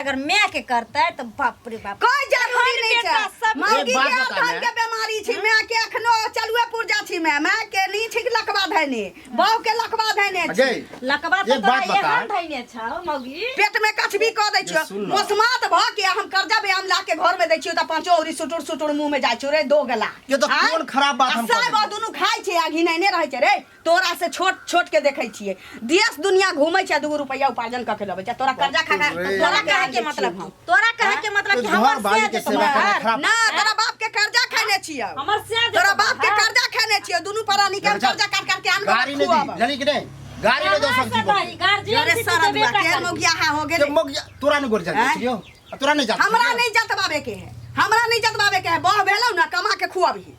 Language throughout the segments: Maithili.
अगर माय के करतै तऽ बाप रे बाप। कोई जरूरी हर नहीं बेटा छै। सब मौगी एक बात के बता अधन मैं। के बीमारी छी, माय के अखनो चलुए पुर्जा छी। माय माय के नहीं छी लकवा धैने, बहू के लकवा धैने छी। अजय, लकवा तऽ एक तोरा बात बता। एहन धैने छौ मौगी। पेट में कछबी कऽ दै छियो। ये सुन ना। मोसमात भऽ के हम कर्जा बे हम ला के घर में दै छियो तऽ पांचो औरी सुटुर सुटुर मुंह में जाइ छौ रे दो गला। ये तो आँय? कोन खराब बात आ हम कऽ साय देलियै? दुनू खाइ छै आ घिनैने रहै छै रे। तोरा से छोट छोट के देखै छियै, देश दुनिया घूमै छै, 2 रुपैया उपार्जन कऽ के लबै छै। तोरा कर्जा खा खा रे। तोरा तोरा कहै के मतलब की? तोरा कहै के मतलब तो कि घर हमर वाली से के जेतौ सेवा करना बाहर? खराब। ना, तोरा बाप के कर्जा खैने छियै। हमर से जेतौ तोरा बाप के बाहर? कर्जा खैने छियै, दुनू प्राणी के हम चल। कर्जा काट काट के आन गाड़ी नहीं दी जानी कि नहीं? गाड़ी नहीं दो कहाँ सब्जी से को। दही? गार्जियन अरे छी तू सरद देबे बा टा केहन करबी। मौगिया हो के गेलै। मौगिया तोरा नहीं गोर जान आँय? छियो, तोरा नहीं जात। हमरा नहीं जतबाबे के है, हमरा नहीं जतबाबे के है। बह भेलौ ना, कमा के खुआबही।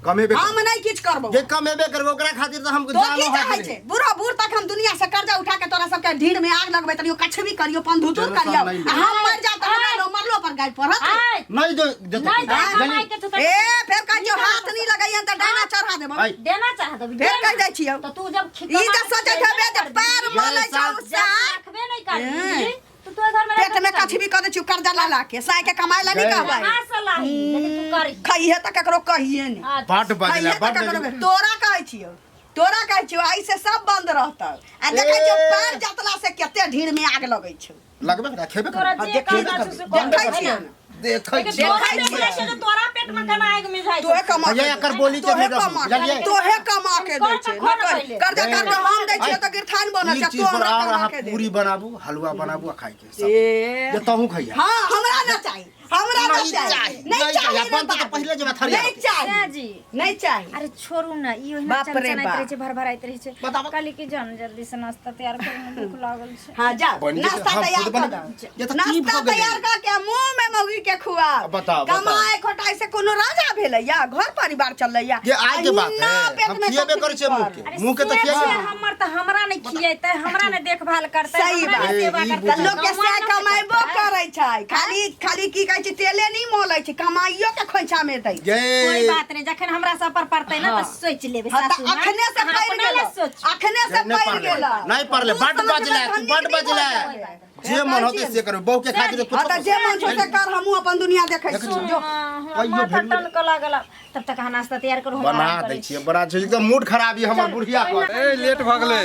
कमेबे हम नहीं किछ करबो। जे कमेबे करबो ओकरा खातिर त हम तो जानो की हाथ चाहै छै? बूढ़ो बूढ़ तक हम दुनिया से कर्जा उठा के तोरा सबके ढीर में आग लगबै तरियो, कछबी करियो, पंधुतुर टेंशन करियो, नहीं ले। आ हम मर जाब त हमरा लो मरलो पर गाय पड़त। आय, नहीं दो देतो। नहीं दे, जानी? कमाई के छौ तऽ ए फेर कहै छियौ हाथ नहीं लगैयन त डाना चढ़ा देबौ। आय। देना चाह देबी। फेर कहि जाइ छियौ। तऽ तू जब ई जे सोचै हेबे जे पैर मलै छौ जब सा रखबे नहीं करबी तो तू घर में पेट में कछबी कऽ दै छियौ कर्जा ला ला के, साय के कमाय ला नहीं गए। कहबै। कहाँ से लाही? लेकिन तू करही। खइहे त ककरो कहिए नहीं। बड बजले, खइहे त बड ककरो बजले। तोरा कहै छियौ, तोरा कहै छियौ, आइ से सब बंद रहतौ। आ देखै छियौ ए। पैर जतला से कते ढीर में आग लगै छौ। लगबे करा, खेबे तोरा करबे। जे देखै कहना छौ से कर। देखै छियौ ने। देखै लेकिन छियै। तोरा पेट में छै तऽ तोरा पेट में केना आगि मिझाइ छौ? तोहे कमा भैया, के एकर बोली के तोहे नहि रखू, कमा के बुझलियै? तोहे कमा के दै छै। कर तऽ खो ने न पहिले। कर्जा ए। कर के हम दै छियै तऽ गिरथान बनल ई छै, चीज तू पर हमरा आओर कमा अहाँ के दे। पूरी बनाबू, हलुआ बनाबू आ खाइके सब। ए। जे तहूँ खइहा। हाँ, हमरा ना चाही, हमरा ना नहीं चाही, चाही, नहीं नहीं चाही चाही, रे अपन तऽ बाप। पहिले जेबै थरिया नहीं रोटी। चाही, सैह जी। नहीं चाही। अरे छोड़ू ना, ई ओहिना बाप रे चनचनाइत बाप। रहै छै, भरभराइत रहै छै। बताबऽ। कहली कि जान जल्दी से नाश्ता तैयार करू, भूख लागल छै। हाँ जा, बनि जेतै, नाश्ता हम तैयार खुद कर बनेबै। दो। ये तऽ की नाश्ता भऽ गेलै? तैयार कर के मुंह में मौगी के खुआ। अब बताओ, बताओ। कमाए खोटाए से कोनो राजा भेलै या घर परिवार चललै या। ये आइ के बात अहिना है, पेट हम में खिएबे तकलीफ करै छियै मुँह के। पर। अरे मुँह के तऽ से खियाइए। छै हमर तऽ हमरा नहि खिएतै, हमरा नहि देखभाल करतै, सही हमरा बात। नहि सेवा ए, ई करतै। तऽ लोक के कमा से ने कमाइबो करतै। करै छै, खाली खाली की कहै छै तेले नहि मोलै छै, कमाइयो के खोइछा में दै। गे कोई बात नहीं, जखन हमरा सब पर पड़तै ना हाँ। तऽ सोचि लेबै हाँ, तऽ सासू माँ। अखने से अहाँ पड़ि अपना गेल, लए सोचू। अखने से नहीं पड़ि पड़ले, गेल। नहीं पड़ले, तू बड समझ में बजले, तू धनिक बड नहीं भऽ बजले। जेबै। जे मन होतै से करबै, बहू के खातिर हाँ कुछो तऽ जे मन छौ से कर, हमहूँ अपन दुनिया देखै देखै छी। छी। जो हाँ, हमरा कहियो माथा भेल नहि। टनकऽ लागल। तब तक अहाँ नाश्ता तैयार करू, हम बना आराम दै करै छियै, बना छै, एकदम मूड खराब यऽ हमर बुढ़िया पर। ए लेट भऽ गेलै।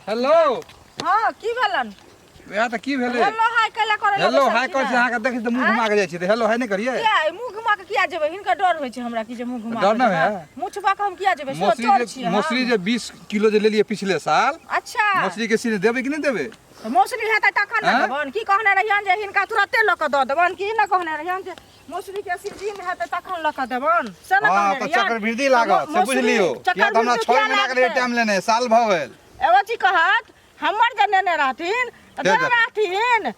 हेलो। हाँ, की भेलन? वएह तऽ की भेलै? हेलो हाय कैला करे हेलो हाय कहै छै अहाँके देखै छी तऽ मुँह घुमा के जाइ छी तऽ हेलो हाय नहि करियै? किया ई मुँह घुमा के किया जेबै? हिनकर डर होइ छै हमरा कि जे मुँह घुमा डर के नहि जेबै। होइए? मुँह छुपा के हम किया जेबै? सेहो मौसरी चोर जे छियै हम। मौसरी जे 20 किलो जे लेलियै पिछले साल, अच्छा। मौसरी के सीधे देबै कि नहि देबै? मौसरी हेतै तखन ने आँय? देबनि। की कहने रहियनि जे हिनका तुरते लऽ कऽ दऽ देबनि? की नहि कहने रहियनि जे मौसरी के सीजन हेतै तखन लऽ कऽ देबनि? से ने हँ कहने तऽ रहियनि? चक्रवृद्धि लागत से मौसरी बुझि लियौ। किया तऽ हमरा चक्रवृद्धि 6 किया महीना के लिए लागतै? टाइम लेने साल भऽ गेल। एगो चीज कहत, हमर जे नेने रहथिन तऽ दे देने दे। रहथिन।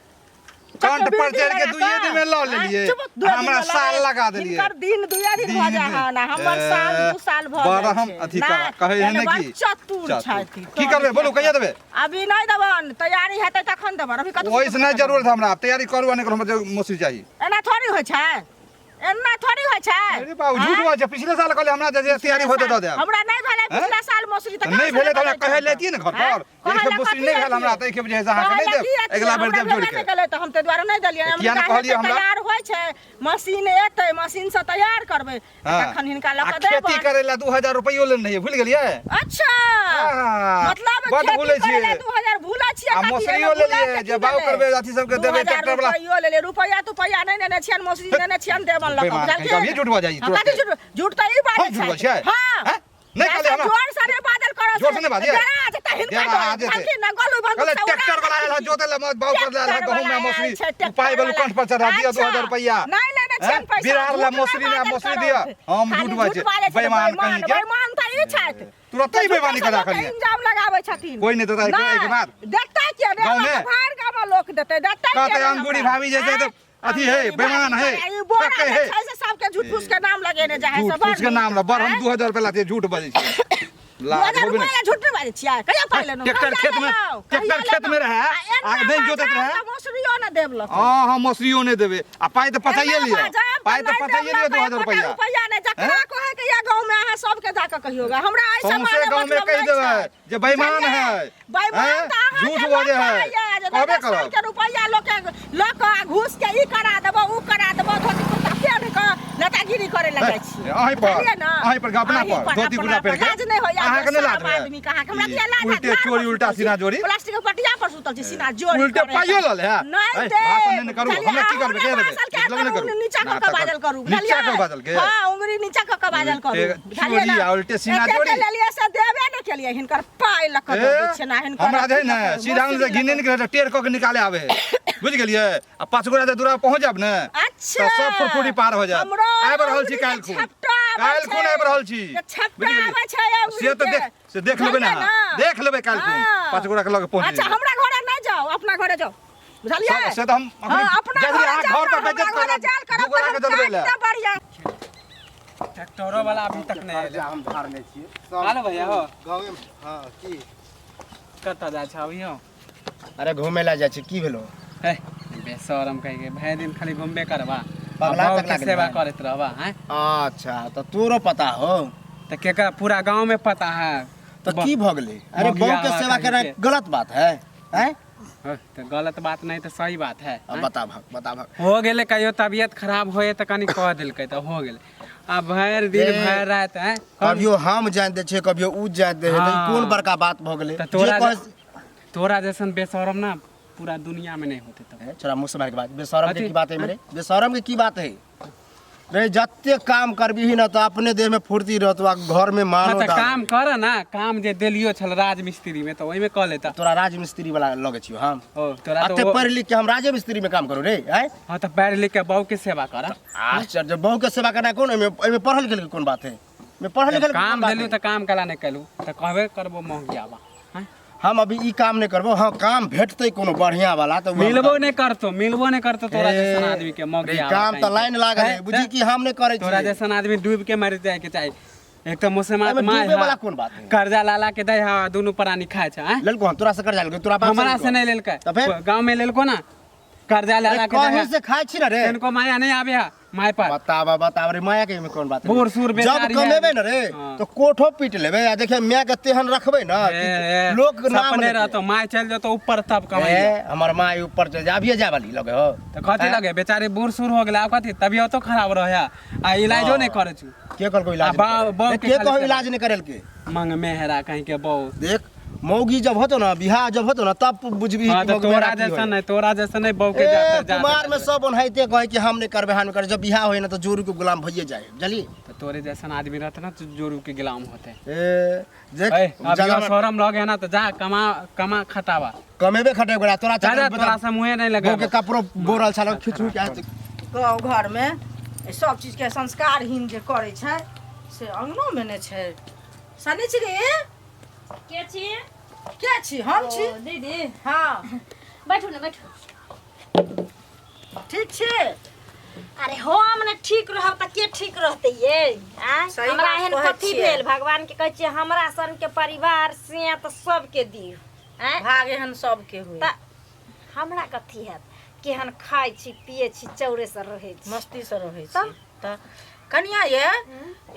कंठ पर चक्रवृद्धि चढ़ि के लगा दुइये कऽ। दिन में लऽ लेलियै। आँय, चुप, दुए दिन हमरा में लऽ साल लेलियै। लगा देलियै। हिनकर दिन दुए दिन भऽ दिन जाइ हन आ हमर ए, साल 2 साल भऽ बड़ जाइ हम छै। अथी नहि, करा कहै है एहन ने बड़ की चतुर चतुर। छथि। की करबै बोलू, कहिया देबै? अभी नहि देबनि, तैयारी हेतै तखन देबनि। अभी कतौ ओहिसँ नहि जरूरत हमरा, तैयारी करू आ नहि करू, हमरा मौसी चाही। एना थोड़ी होइ छै, एना थोड़ी होइ छै। अरे बाबू, झूठ बाजै छै। पिछले साल कहले हमरा जे तैयारी होतै दऽ देब। हमरा नहि भेलै हैं? पिछला साल मौसरी तऽ नहि भेलै तऽ हमरा कहै लए अतियै ने घर पर। कहै एक खेप लए मौसरी कथी नहि भेल हमरा अतियै? तऽ एक खेप जे है से अहाँके कहै नहि लए देब, की अतियै? अगिला बेर हमरा देब जोड़ि भेबे के। नहि केलै तऽ हम ताहि दुआरे नहि देलियै। तऽ किया नहि अमरीका कहलियै हेतै, हमरा? तैयार होइ छै, मशीन एतै, मशीन से तैयार करबै हँ। तखन हिनका लऽ आ कऽ खेती देबनि। करै लए 2000 रुपैयो लेने रहियै, भूलि गेलियै? अच्छा, आहा, मतलब बड्ड खेती भूलै करै लए छियै। 2000 भूलै छियै आ कथी? मौसरियो एहिमे भूलै लेलियै के जे की बाउ भेलै? करबै अथी सबके देबै 2000 ट्रैक्टर वाला। रुपैयो लेलियै, रुपैआ तुपैआ नहि नेने छियनि, मौसरी नेने छियनि, देबनि लऽ कऽ, बेईमान कहीं बुझलखिन? कभी झूठ बजै हँ, तुरते। कथी झूठ? झूठ तऽ ई बाजै हम झूठ बजै छियै? हँ। हैं? नहि कहलियै हमरा। जोर से नहि बाजल करऽ। जोर से नहि बाजियै? डेरा जेतै हिनका डेरा डरे, जेतै। बुझलखिन ने? गोलू बंदूक कहले से उड़ा ट्रैक्टर वाला आयल है जोते ले, बाउ कर ले आयल है ट्रैक्टर गहूम में वाला मौसरी, आयल छै, ट्रैक्टर पाइ वाला। वाला कंठ पर चढ़ा दिअ 2000 अच्छा। रुपैआ। नहि लेने छियनि हैं? पैसा, बिरार ला झूठ नहि मौसरी ने बाजल मौसरी करऽ। दिअ। हम खाली झूठ बाजै झूठ बाजै छै, बेईमान कहीं के। बेईमान तऽ ई छथि। तुरते ही बेईमानी करा लोकके खलियै। इंजाम लगाबै छथिन। कोई नहि देतै नहि, एहिके बाद। देतै किया नहि? गाँवमे? हमरा तऽ बाहर गाममे लोक देतै, देतै कहतै किया नहि अंगूरी हमरा? भाभी जे छै तऽ आँय? अथी है, अंगूरी बेईमान भाभी है, ई बोरा ठकै जे है। छै से सबके झूठ फूस के नाम लगेने जाइ है, झूठ से बड़ फूस के नाम नीक। ल बड़ हम आँय? 2000 रुपया लाते झूठ बजै छै। लाज 2000 होबे रुपैआ झूठ नहि बाजै छियै कहिया पाइ लेलहुँ ट्रैक्टर कहिया खेत में- लेलहुँ? ट्रैक्टर कहिया खेत में लेलहुँ? रहै, आ एना आ नहि जोतैत बाजब रहै। तऽ मौसरियो नहि देब लऽ हाँ हाँ मौसरियो नहि देबै आ पाइ तऽ पचाइए एना लिअ बाजब पाइ तऽ नहि पचाइए देब लिअ लऽ 2000 एकोटा रुपैआ रुपैआ नहि जकरा हैं? कहै के या गाँव में अहाँ सबके जाके कहियोगा हमरा एहि सौंसे माने गाँव में मतलब कहि नहि देबै छै। जे बेईमान बुझलियै? है बेईमान हैं? तऽ अहाँके झूठ लोक बजै है कहैया जे कहबे 10 साल करब के रुपैआ लोके लऽ कऽ आ घूस के ई करा देबो ऊ करा देबो धोती कुर्ता पेन्ह कऽ नेतागिरी करे लए जाइ छी अहीं पर, बुझलियै ने? अहीं पर, अपना अहीं पर, धोती अपना कुर्ता पर। पहिर के। लाज नहि होइया अहाँके नहि लाज शराब होइया? आदमी के अहाँके हमरा ई किया लाज उल्टे हैत? चोरी, लार उल्टा पर सुतल सीना छी। जोरी। प्लास्टिक के पटिया पर सुतल छी सीना जोरी उल्टे करे। पाइयो लऽ ले, हैं? नहि ऐ, देब। भाषण नहि करू, बुझलियै? हमरा की करबै, के अहाँ देबै? भाषण के मतलब नहि करू, करू। नीचा कऽ नाटक कऽ बाजल करू नीचा बुझलियै? कऽ बाजल के? हाँ उंगरी नीचा कऽ कऽ बाजल करू उल्टे बुझलियै चोरी ने? आ उल्टे सीना एते जोरी। एते लेलियै से देबे नहि केलियै हिनकर पाइ लऽ कऽ ए, दऽ दै छियै ना हिनकर हमरा जे है ने अथी लऽ कऽ, सीधा मौसरी से घिने लऽ कऽ। निकले टेर कऽ के निकाले आवे है बुझि गेलियै आ पाँच गोरा जे दूरा पहुँच जायब ने अच्छा तऽ सब फुरफुरी पार हो जायत हमरो आबि रहल छी अंगुरी के काल्हि खुन छपटा आबै काल्हि खुन छै। आबि रहल छी जे छपटा बुझि गेलियै? आबै छै अंगुरी से तऽ के। देख से देख लेबै ने बुझलियै अहाँ ने? देख लेबै काल्हि खुन हाँ। पाँच गोरा के लऽ के पहुँच अच्छा जेबै हमरा घरे नहि जाओ अपना घरे जाओ बुझलियै से तऽ हम हाँ, अपना जल्दी घरे अहाँ जाउ घर पर ने, बेइज्जत हमरा घरे करब जायल करब दू गोरा के तऽ हम जलबै लए काटि देब बढ़िआँ। ट्रैक्टरो वाला अभी तक नहीं कर्जा हम धारने छियै सब आलो भैया हो गाँवे में हाँ की कतऽ जाइ छ अभी हो अरे घूमे ला जाइ छी की भेलो हे बेशरम कहि के भरि दिन खाली घूमबे करबा पगला आ बहू तगला के गेलै सेवा है। करैत रहबा हैं अच्छा तऽ तोरो पता हो तऽ केकरा पूरा गांव में पता है तऽ की भऽ गेलै अरे मौगिया बहू के सेवा कहीं करनाइ के। गलत बात है हैं हँ, तऽ गलत बात नहीं तऽ सही बात है अब बता भाग बता भाग हो गेलै कहियो तबियत खराब होए तऽ कनि कह देलकै तऽ हो गेलै आ भरि दिन ए, भरि राति हैं कभियो हम जान दै छियै कभियो उ जान दै है तऽ ई हाँ। कोन बड़का बात भऽ गेलै तऽ जे तोरा कह तोरा जैसन बेशरम ना पूरा दुनिया में नहीं होते तब ए, छोरा मुँह से मार के बात बेशरम के अथी- की बात है मेरे बेशरम के की बात है रे जते काम करबीही ना तऽ अपने देह में फुर्ती रहतो आ घर में हाँ मानो तऽ दाम। काम कर ना काम जे देलियो छल राजमिस्त्री में तऽ ओहिमे कऽ लेता तोरा राजमिस्त्री वाला लगे छियो हम ओ तोरा अते तऽ पढ़ लिख के हम राजे मिस्त्री में काम करू रे आय हाँ तऽ पढ़ लिख के बहू के सेवा कर आश्चर्य बहू के सेवा करना कोन एहिमे एहिमे पढ़ल लिखल के कोन बात है एहिमे पढ़ल लिखल के कोन काम बात देलू है? तऽ काम कला नहि केलू तऽ कहबे करबो महुआबा हैं? हम अभी ई काम नहि करबो हाँ काम भेटतै कोनो बढ़िया वाला तऽ मिलबो नहि करतो मिलबो नहि करतो तोरा जैसन आदमी के रे मौगिया काम तऽ लाइन लागल है बुझी कि हम नहि करै तोरा छियै जैसन आदमी डूब के मर जाए के चाही एक तऽ मुसलमान एहिमे माय डूबे हा, वाला कोन बात है? कर्जा लाला के दै हा दुनू प्राणी खाय छै हैं? लेलको हन तोरा से कर्जा लेलको तोरा बाप हमरा से लेलको? नहीं लेलकै तऽ फेर? गाँव में लेलको ना कर्जा अरे लाला के दै कहीं हा से खाय छी ना रे इनको माया नहीं आवे हा माय पर बताब बताब रे माया के एहिमे कोन बात है? बूढ़ सूढ़ जब बेचारी है। कमेबे ना रे हाँ। तो कोठो पीट लेबे आ देखिए माय के तेहन रखबे ना ए, ए, कि लोक नाम सपने लेतै। रहतो माय चल जतो ऊपर तब कमाई ए, हमर माय ऊपर चल जा अभिये जाय वाली लगे हो तो कथी लगे बेचारे बूढ़ सूढ़ हो गेलै आब कथी तबियतो खराब रहे आ इलाजो नहीं करे छु के कहलको इलाज आ नहीं करे? बाप के के खाली कहो सेवा। इलाज नहीं करेल के मंग में हेरा कहीं के बहु देख मौगी जब होतो ना बियाह जब होतो ना तब बुझबी हाँ कि तो मौगी तोरा मेरा की जैसा होय। नहीं तोरा जैसा नहीं बहू के ए, जाते जाते कुमार में सब ओनाहिते कहे कि हम नहीं करबे हम नहीं करबे जब बियाह होय ना तो जोरू के गुलाम भइए जाए बुझलिए तो तोरे जैसन आदमी रहते ना तो जोरू के गुलाम होते ए देख ए, अब ज्यादा यो शरम लगे ना तो जा कमा कमा खटावा कमेबे खटे गोरा तोरा जा जा चक्कर तोरा से मुँहे नहीं लगे बहू के कपड़ो बोरल छल खिचू के आय गाँव घरमे सब चीजके संस्कारहीन जे करै छै से अङ्गनोमे नहि छै शनिचरी के छी के छी हम छी ओ, दीदी हँ बैठू ने बैठू ठीक छी अरे हम ने ठीक रहब तऽ के ठीक रहतै ये आँय? सही हमरा बात एहन कहै कथी छियै। भेल भगवान के कहै छियै हमरा सन के परिवार से तऽ सबके दियौ आँय भाग एहन सबके हुए तऽ हमरा कथी हैत केहन खाइ छी पिए छी चौरे से रहै छी मस्तीसँ रहै छी तब? तऽ कनिया ये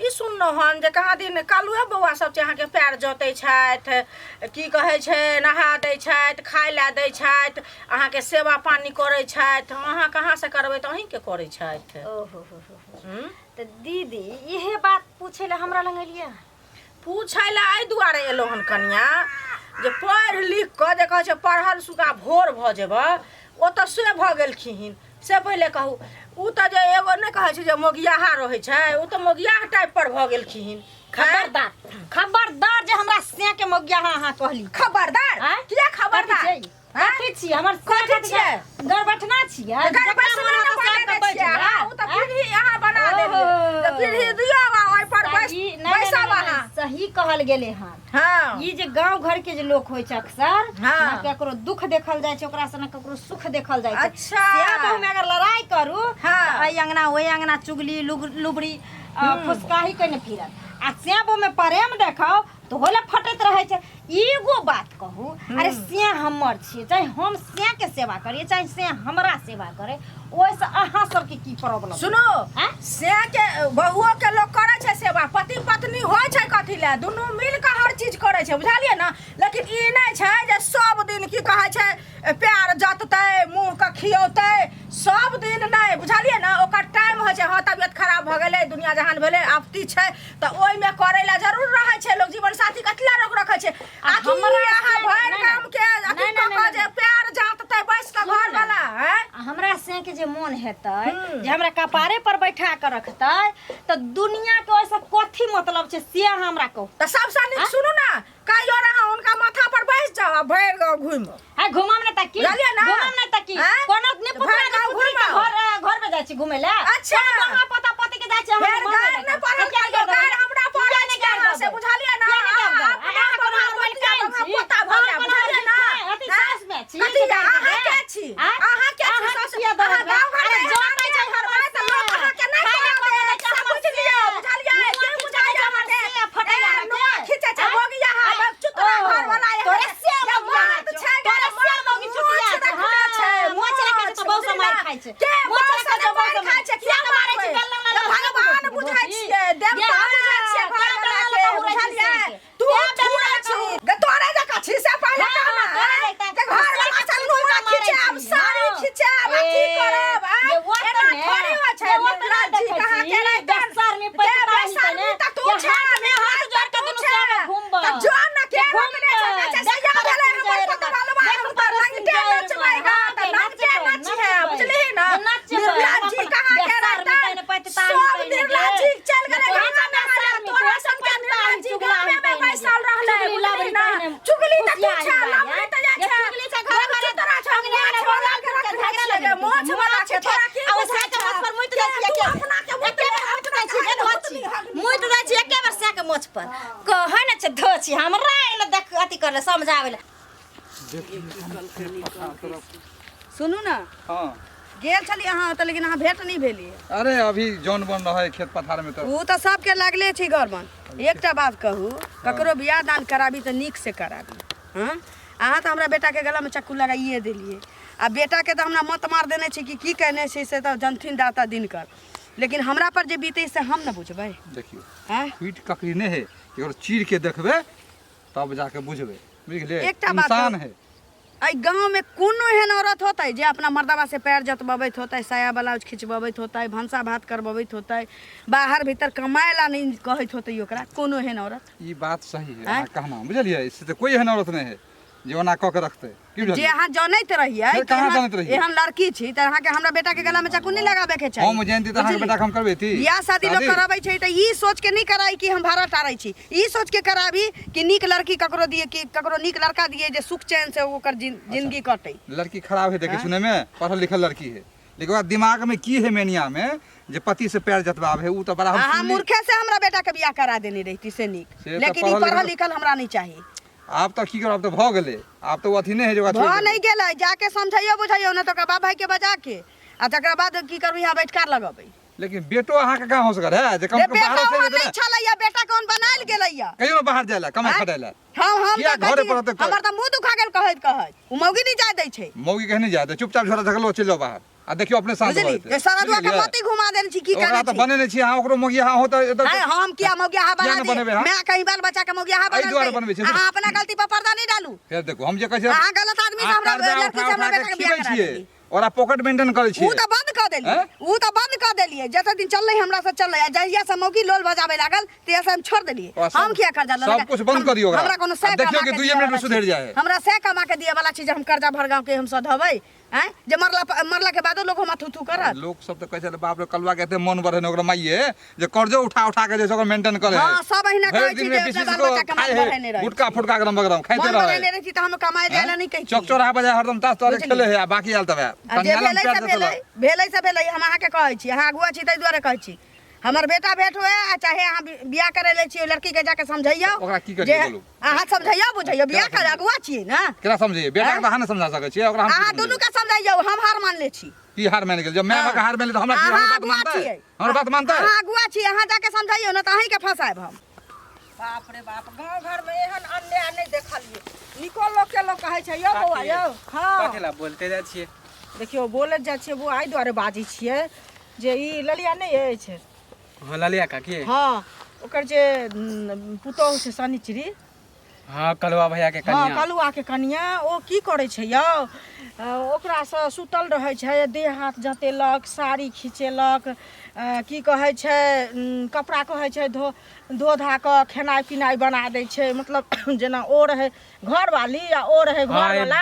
ई सुनलहुँ हन जे कहाँ दिन कालुए बौआ सब छै अहाँके पैर जोतै छथि की कहै छै नहा दै छथि खाय लए दै छथि अहाँके सेवा पानी करै छथि अहाँ कहाँसँ करबै तऽ अहीँके करै छथि ओहो हो हो हो। हूँ? तऽ दीदी इहे बात पूछै लए हमरा लग एलियै पूछै लए एहि दुआरे एलहुँ हन कनिया जे पढ़ि लिख कऽ जे कहै छै पढ़ल सुगा भोर भऽ जेबै ओ तऽ से भऽ गेलखिन से पहिले कहू ओ तऽ जे एगो नहि कहै छै जे मोगियाहा रहै छै ओ तऽ मोगियाह टाइप पर भऽ गेलखिन खबरदार खबरदार जे हमरा से के मोगियाहा अहाँ कहली खबरदार आँय? किया खबरदार कथी छै? कथी छी हमर कथी छियै? गरबठना छियै गरबठना जकरा मन बना होतै दै सबके बैठ छियै जाउ। अहाँ, ओ तऽ पीढ़ी अहाँ बना देलियै ओहो। तऽ पीढ़ी दियौ आ ओहि पर बैस सही नहि, नहि, बैसब नहि, अहाँ नहि, सही कहल गेलै हन हँ ई जे गांव घर के जे लोक होइ छै अक्सर हाँ। ना ककरो दुख देखल जाइ छै ओकरा से ना ककरो सुख देखल जाइ छै अच्छा। से बहु में अगर लड़ाई करू हाँ। तऽ एहि अंगना ओहि अंगना चुगली लुबड़ी फुसकाही कने फिरत आ सेबो में प्रेम देखाओ तो होले फटैत रहै छै। एगो बात कहू, अरे से हमर छियै, चाहे हम से के सेवा करिए चाहे से हमरा सेवा करे, ओहिसँ अहाँ सबके की प्रॉब्लम? सुनो आँय? से के बहुओ के लोग करै छै सेवा, पति पत्नी होइ छै कथी लए, दुनू मिल कऽ हर चीज करै छै, बुझलियै ने? लेकिन ई नहि छै जे सब दिन की कहै छै प्यार जततै मुँह के खियौतै सब दिन नहि, बुझलियै ने? ओकर टाइम होइ छै। हँ, तबियत खराब भऽ गेलै, दुनिया जहान भेलै, आपत्ति छै, तऽ ओहिमे करै लए जरूर रहै छै लोक। जीवन साथी कथी लए रोक रखै छै? आखिर हमरा अहाँ से- भरि नहि, गाम के अथी नहि, कऽ नहि, कऽ नहि, जे प्यार जाततै बैस कऽ सुनू घर ने। वाला हैं? आ हमरा से के जे मोन हेतै जे हमरा कपारे पर बैठा के रखतै तऽ दुनिया के ओहिसँ कथी मतलब छै, से अहाँ हमरा कहू। तऽ सबसँ नीक सुनू ने, कहियो अहाँ हुनका माथा पर बैस जाउ आ भरि गाँव घुमि आ घुमम ने त की? बुझलियै ने? घुमम ने त की? आँय? कोनो ने पुतरा भरि ने गाँव पुतरी के घुमाउ। घर घर में जाइ छी घुमै लए। अच्छा। कोनो बौआ पोता पोती के जाइ छी हम फेर घुमै गारि लए। नहि पड़ल किया कहियो, नहि गारि हमरा पड़ै किया नहि छै अहाँ से, देबै? बुझलियै ने? किया नहि अहाँ देबै? अपना अहाँ कोनो बौआ हमर पोतिया मलकाइन बौआ छी? पोता भऽ अहाँ जायब, कोनो बुझलियै ने? हमर अथी आँय? सासु में छी कथी जे गारि अहाँ देबै? के छी? आँय? अहाँ के छी अहाँ सासु? किया अहाँ देबै? गाँव घर अरे में जो एहन कहै छै करबै हमर तऽ लोक से। अहाँके नहि खाय लए करऽ कोनो देत, दै छै से हमर बुझि लिअ, से। बुझलियै? मुँह के खींचै बुझाइए छै हमर अहाँके? से, फटैए ए, अहाँके। नुआ खींचै छै, आँय? भोगिया आँय? हमर चुतरा ओ, घरवला एहन तोरे से जे मौगिया मर्द छौ। छै, तोरे से मर्द मौगी चुतिया मोछ छै। रखने छै, हाँ, मोछ रखने छै तऽ बहुत बुझली मारि ने? खाइ छै। के मोछ बहुत रखने छै, मारि बहुत खाइ छै, से किया तऽ मारै छै, मारबै? बेलना तऽ लगा के भगवान धोती। बुझै छियै, देवता ये, बुझै छियै हाँ, घरवला बेलना के, लगा हुरै छै बुझलियै? से के। तू तें बेलना छुरा लगा छी, हुरै। गे तोरे जकाँ छी से पहिले हाँ, कह ने, हाँ, तोरे आँय? जकाँ। जे घरवला से नुआ खिचायब, साड़ी खिचायब, अथी करब, आँय? ये वो तऽ एना ने, थोड़ी होइ छै, ये वो तऽ निर्लज्ज ने जी देखै कहाँ छी, के रहितन? बेशर्मी जे पैतता ही बेशर्मी तने, तऽ तू जे छे, हाथ में हाथ जोड़ के तू दुनू छे। सेमे घुमबै। तऽ जो ने के जे रखने छै, घुमबै, कहै छै, देख सैया पड़ै भेलै हमर सिंजारि में, पतवलवा, देख हम तऽ पड़ै नंगटे सिंजारि में, नचबै गा, हाँ तऽ गे, नंगटे नचबै, नचिहे, नचबै। बुझलिही ने? नचबै, निर्लज्ज जी हम कहाँ के बेशर्मी रहितन? तने पैतता ही सब तने गे। निर्लज्ज जी चलि गेलै तोरा गंगा नहाय लए, बेशर्मी, तोरा तोरा सनके पैतता ही निर्लज्ज जी चुगला गामे ही मे तने गे। बैसल रहलै, चुगली बुझलिही लबड़ी ने? तने चुगली तऽ तू खुशिया छे, ही लबड़ी तऽ जाइ ये छे। चुगली छै घर घरे चुतरा छौ, अंगने मोछ अंगने वाला बौआ के के रखने झगड़ा छियै गे, लगेने मोछ छै। वाला छै, तोरा की आ ओ बुझाइ साके छौ? मोछ पर मुइत जाइ के छी तू एके अपना के मुत एके ले, बेर मुइत अपना जाइ छी के गे धोची मुइत जाइ छी एके बेर साके मोछ पर कहै ने छै धोची हमरा एले देख अथी करले समझाबै ले। सुनू ने, हाँ गेल छलियै अहाँ ओतऽ, लेकिन अहाँ भेंट नहि भेलियै। अरे अभी जौन बन रहे खेत पथार में तऽ ओ तऽ सबके लागले छै गरबन। एकटा बात कहू, ककरो बियाह दान कराबी तऽ नीक से कराबी। हँ, अहाँ तऽ हमरा बेटाके गलामे चक्कू लगाइए देलियै, आ बेटाके तऽ हमरा मत मार देने छी कि की केने छी से तऽ जनथिन दाता दिनकर, लेकिन हमरा पर जे बीतै से हम ने बुझबै। देखियौ, आँय? फूटि ककरी नहि है, केकरो चीर के देखबै तब जाके बुझबै, बुझि गेलियै? एकटा बात इंसान कहू। है। एहि गाँवमे कोनो एहन औरत होतै जे अपना मर्दबा से पैर जतबबैत होतै, साया ब्लाउज खिचबबैत होतै, भनसा भात करबबैत होतै, बाहर भीतर कमाए ला नहि कहैत होतै ओकरा? कोनो एहन औरत? ई बात सही है आँय? अहाँ कहना, बुझलियै? से तऽ कोइ एहन औरत नहि है जे ओना कऽ के रखतै, की जे बुझलियै? अहाँ जनैत रहियै फेर कि कहाँ एहन जनैत रहियै? एहन लड़की छी तऽ अहाँके हमरा बेटाके गलामे चाकू नहि लगाबैके चाही। हम जानती तऽ अहाँके बुझलियै? बेटाके हम करबैती बियाह शादी लोक कराबै छै तऽ ई सोच के नहि कराई कि हम भाड़ा टारै छी, ई सोच के कराबी कि नीक लड़की ककरो दिए, कि ककरो नीक लड़का दिए जे सुख चैन से ओकर जिंदगी कटे। लड़की खराब है देखे सुने में, पढ़ल लिखल लड़की है, लेकिन ओकरा दिमाग में की है मेनिया में जे पति से पैर जतबाब है, उ तऽ बड़ा हम अहाँ सुनली। मूर्खे से हमरा बेटा के बियाह करा देने रहिती से नीक, से तऽ लेकिन ई पढ़ल पढ़ल लिखल- लिखल हमरा नहीं चाही। आब तऽ की करब, आब तऽ भऽ गेलै, आब तऽ ओ अथी नहि है जे ओकरा छोड़ि भऽ देबै। नहीं गेलै, जाके समझैयो बुझैयो ने तऽ ओकरा बाप भाई के बजा के, आ तकरा बाद की करबै, यहाँ बैठकार लगबै। लेकिन बेटो अहाँके कहाँ हो सकल है जे कम रे से कम बाहरो बेटा चलि ओहन जेतै नहीं ने। छलैया, बेटा कौन बनायल गेलैया? कहियो ने बाहर जाय ला, कमाइ आँय? खटाय ला। हम किया तऽ घरे कहै पर रहतै? छी, हमर तऽ मुँह दुखा गेल कहैत कहैत, ओ मौगी नहीं जाय दै छै। मौगी कहे नहीं जाय दे, चुपचाप झोरा झगलो चलि जाओ बाहर आ देखियौ अपने शांत भऽ बुझली जेतै। जे सरदुआ के बुझलियै? मती घुमा देने छी की ओकरा करै तऽ छी? बने नहि छी अहाँ, ओकरो मौगी अहाँ हो तऽ आँय, हम किया मौगी अहाँ किया बना नहि दिए? बनेबै अहाँ? मैं कहीं बाल बच्चा के मौगी अहाँ एहि दुआरे बना बनबै छी। अहाँ अपना गलती पर पर्दा नहीं डालू। फेर देखू, हम जे कहै छी अहाँ गलत आदमी से अहाँ हमरा कर्जा लड़की से उठा हमरा उठा के बेटा के बियाह खिबै करा छियै, देली। ओकरा पॉकेट मेंटेन करै ऊ छियै। तऽ बंद कऽ देलियै, आँय? ऊ तऽ बंद कऽ देलियै। जते दिन चललै हमरा से चललै, आ जहिया से मौगी लोल बजाबै लागल तहिया से हम छोड़ देलियै। ओकरा सब- हम किया कर्जा सब लेलकै? कुछ बंद कऽ दियौ ओकरा। हमरा कोनो आ सै देखियौ कमा कि के दुइये दिअ मिनटमे वाला सुधरि छी। जाइ है। हमरा सै कमा के दिअ वाला छी जे हम कर्जा भर गाँव के हम सधबै? आँय, जे मरला के बादो लोग हमरा थू थू करत। लोक सब तऽ कहै छलै बाप रे कलुआ के एते मन बढ़े ने ओकरा माइये जे कर्जो उठा उठा के जे छै ओकरा मेंटेन करे हाँ, सब अहिना भरि कहै दिन छी में जे बीस अपना बीस बाल गो बच्चा के खाइ मन है, बढ़ेने रहै गुटका फुटका एकदम बगरम खाइते मन रहै। बढ़ेने रहै छी तऽ हम कमाए जाय लए नहि कहै छी। चौक चौराहा बजाय हरदम ताश तोरे बुझलियै? खेले है आ बाकी आयल तब आ जे कनिया लग भेलै पैर से देतलक। भेलै, भेलै से भेलै। हम अहाँके कहै छी, अहाँ अगुआ छी ताहि दुआरे कहै छी, हमर बेटा भेंट हुए आ चाहे अहाँ बियाह करै ले छी, ओहि लड़की के जाके समझैयौ। ओकरा की करियै जे बोलू? अहाँ समझैयौ बुझैयौ, बियाह केना कर अगुआ छियै ने। केना समझैयै? बेटा के आँय? तऽ अहाँ नहि समझा सकै छियै ओकरा, हम की अहाँ समझेबै? दुनू के समझैयौ, हम हार मान ले छी। की हार मानि गेल? जब माय बाप के हार मानि तऽ हमरा की अहाँ हमर बात अगुआ मानतै? छियै। हमर बात मानतै? अहाँ अगुआ छी, अहाँ जाके समझाइयो ना तऽ अहीं के फंसायब हम। बाप रे बाप, गाँव घरमे एहन अन्याय नहि देखलियै। निको लोकके लोक कहै छै यौ बौआ यौ। हँ, कथी ला बोलते जाइ छियै? देखियौ, बोलैत जाइ छियै बौआ, एहि दुआरे बाजै छियै जे ई ललिया नहि अछि? हँ, ललिया काकी। हँ, ओकर जे पुतोहु छै शनिचरी। हँ, कलुआ भैया के हँ, कनिया। कलुआके कनिया। ओ की करै छै यौ, ओकरासँ सुतल रहै छै, देह हाथ जँतेलक, साड़ी खिचेलक, की कहै छै, कपड़ा कहै छै धो धो धा कऽ खेनाइ पिनाइ बना दै छै। मतलब जेना ओ रहै घरवाली आ ओ रहै घरवाला,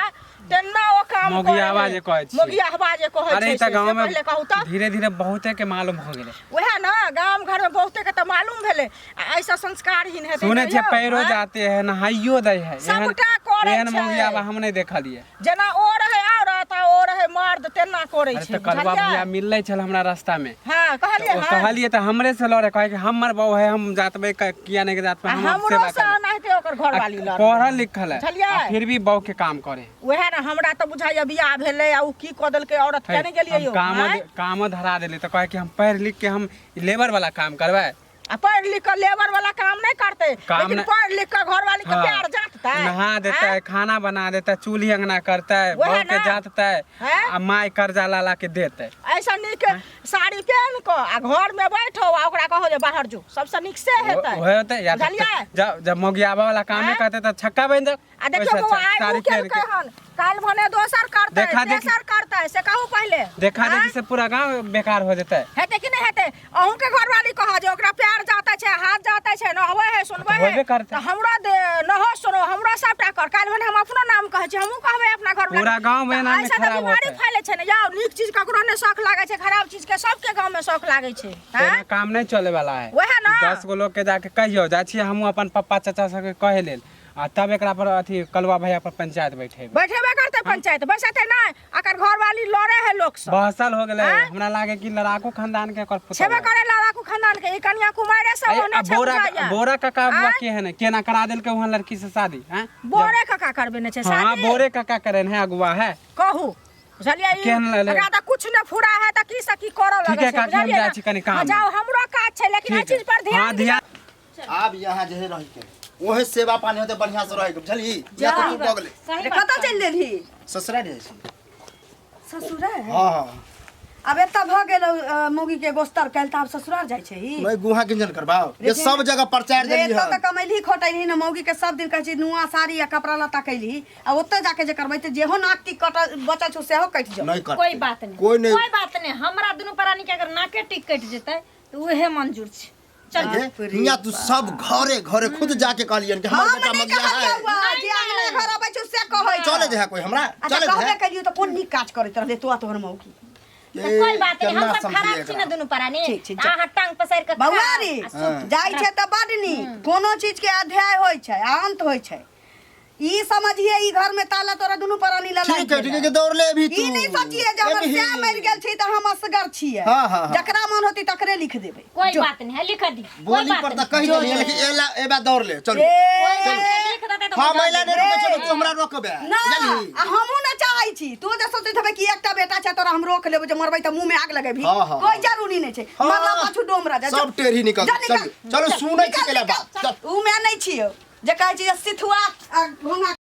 तेना ओ काम करै। मोगियावा जे कहै छियै। मोगियावा जे कहै अरे छै ई तऽ से गाँव में पहिले कहू तऽ धीरे धीरे बहुते के मालूम हो गेलै। उएह ने, गाम घरमे बहुते के तऽ मालूम भेलै आ एहिसँ संस्कारहीन हेतै सुनै ने छियै यौ, पैरो आँय? जाते है, नहाइयो दै है। सबटा करै एहन छै। मोगियावा हम नहि देखलियै। जेना ओ रहै औरत आ ओ रहै मर्द, तेना करै अरे छै। तऽ कलुआ बुझलियै? भैया मिललै छल हमरा रास्ता में। हँ, कहलियै ओ हन। कहलियै तऽ हमरे से लड़े, कहै कि हमर बहू है, हम जातबै किया नहि जातबै, आ हम हमरो सेवा से करबै। एनाहिते ओकर घरवाली लड़लै। पढ़ल लिखल है बुझलियै? आ फिर भी बहू के काम करे। उएह ने, हमरा तऽ बुझाइया बियाह भेलै आ ओ की कऽ देलकै औरत के, नहि गेलियै हम यौ कामो आँय? कामो धरा देली तऽ कहै कि हम पढ़ि लिख के हम लेबर वाला काम करबै। आ पढ़ि लिख कऽ लेबर वाला काम नहि करतै, काम लेकिन नहि- पढ़ि लिख कऽ घरवाली के हाँ। प्यार जाततै, नहा देतै, आँय? खाना बना देतै, चूल्ही अंगना करतै, वएह बहू के ना। जाततै हैं? आ माय कर्जा ला ला के देतै। ऐसा नीक साड़ी पहन कऽ आ घर में बैठो आ ओकरा कहो जे बाहर जो, सबसे नीक से हेतै। ओहे होतै या तऽ बुझलियै? जब जब मोगियाबा वाला कामे आँय? करतै तऽ छक्का बनि जाउ। आ देखियौ ओहिसँ बौआ, अच्छा आइ साड़ी उ पहिर केलकै के हन, काल्हि भने दोसर करतै, देखा देखी- तेसर करतै, से कहू पहिले। देखा आँय? देखी से पूरा गांव बेकार हो जेतै। हेतै कि नहि हेतै? अहूँके घरवाली कहऽ जे ओकरा प्यार जाते छै, हाथ जाते छै, नहबै है, सुनबै है। होबे करतै। तऽ हमरो दे नहो सुनो, हमरो सबटा कर। काल्हि भने हम अपनो नाम कहै छी, हमहूँ कहबै अपना घरवाली। पूरा गाँव में एना में ऐसे तऽ खराब बीमारी होतै। फैले छै ने यौ। नीक चीज ककरो नहि शौक लागै छै, खराब चीज के सबके गाँव में शौक लागै छै। तेना आँय? काम नहीं चले वाला है। वएह ना। 10 गो लोग के जाके कहियो, जाइ छियै हमहूँ अपन पप्पा चाचा सबके कहै लेल आ तब एकरा पर अथी कलुआ भैया पर पंचायत बैठेबै। बैठेबे करतै पंचायत, बैसेतै नहि। अकर घरवाली लड़े है लोक सब। बहसल हो गेलै। आँय? हमरा लागे कि लड़ाकू खानदान के एकर पुतहु छेबे है। करे लड़ाकू खानदान के, ई कनिया कुमारे सब अरे, होने आ छै बोरा बुझाइया। बोरा काका बुआ आँय? के है ने केना करा देलकै वहाँ लड़की से शादी हैं? बोरे काका करबे ने छै हाँ, शादी। बोरे काका करे है, अगुआ है। कहू, बुझलियै ई? केहन लगलै? एकरा तऽ कुछ नहि फुरा है तऽ की से की करऽ ठीक लगै है छै, काकी, हम बुझलियै जाइ ने? छी कनि काम हाँ, मे। जाउ, हमरो काज छै, लेकिन एहि ठीक है। चीज पर हाँ, ध्यान दियौ। ध्यान। आब यहाँ जे है रही के ओहे सेवा पानी होते बढ़िया से रहे के, बुझलही? या तो तू बगले सही रे, बात कतऽ चलि देलही? ससुरा जाइ छी। ससुराल? हाँ हाँ। आब एतऽ भऽ गेल मौगी के गोस्तर काल्हि, तऽ आब ससुराल जाइ छै ई? मैं गुहा किंजन करबाओ ये सब जगह प्रचार रे देली एतऽ तऽ हन। कमैलही खोटैलही ने, मौगी के सब दिन कहै छै नुआ साड़ी आ कपड़ा लत्ता कैलही, आ ओतऽ जाके जे करबै तऽ जेहो नाक टीक कटल बचल छौ सेहो कटि जाउ। नहीं करते। कोई बात नहीं, कोई नहीं। कोई बात नहीं। हमरा दुनू प्राणी के अगर नाके टिक कटि जेतै तऽ उहे मंजूर छै। चल। ये, हियाँ तू सब घरे घरे खुद जाके कहलियन कि हमर हम बेटा नहि मगिया कहलियौ है। आ, जे अंगना घर अबै छौ से कहै छौ। चले जे है कोई हमरा। अच्छा, चले जे कहबे है। करियौ तऽ कोन नीक काज करैत रहलै तो आ तोहर मौगी? तऽ कोई बात नहीं, हम केना सब समझिए खराब छी ने एकरा? दुनू प्राणी? ठीक, ठीक, तऽ अहाँ टांग पसारि कऽ बौआ खाउ रे, आ सुतू। जाइ छै तऽ बड नीक। कोनो चीज के अध्याय होइ छै आ अंत होइ छै। ई समझिए ई घर में ताला तोरा दुनू प्राणी ला ठीक है, ठीक है, दौड़ ले अभी तू। ई नहीं सोचिए जे हमर अभी। श्याम मरि गेल छी तऽ हम असगर छियै। हाँ, हाँ, हाँ। जकरा मन होती तकरे लिख देबै। कोई बात नहीं है, लिख दी, कोई बोली बात पर नहीं। तऽ कहि देलियै, लेकिन एला एबा दौड़ ले, चलू। ए, कोई बात नहीं, लिख देतै तऽ हम बुझा एला देबै। नहीं रोकै चलो, तू हमरा रोकबे। ना, बुझलही? आ हमहूँ ना चाहै छी। तू जे सोचैत हेबै कि एकटा बेटा छै तोरा हम रोक लेबो, जे मरबै तऽ मुँह में आग लगेबही, हाँ, हाँ, कोई हाँ। जरूरी नहीं छै। हाँ। मरला पाछू डोम राजा। सब टेढ़ी निकल। जा, चलू निकल। चलू, सुनै छी निकल, केला निकल। बात, चल। ऊ में नहीं छियौ जे कहै छी जे सिथुआ आ घोंघा।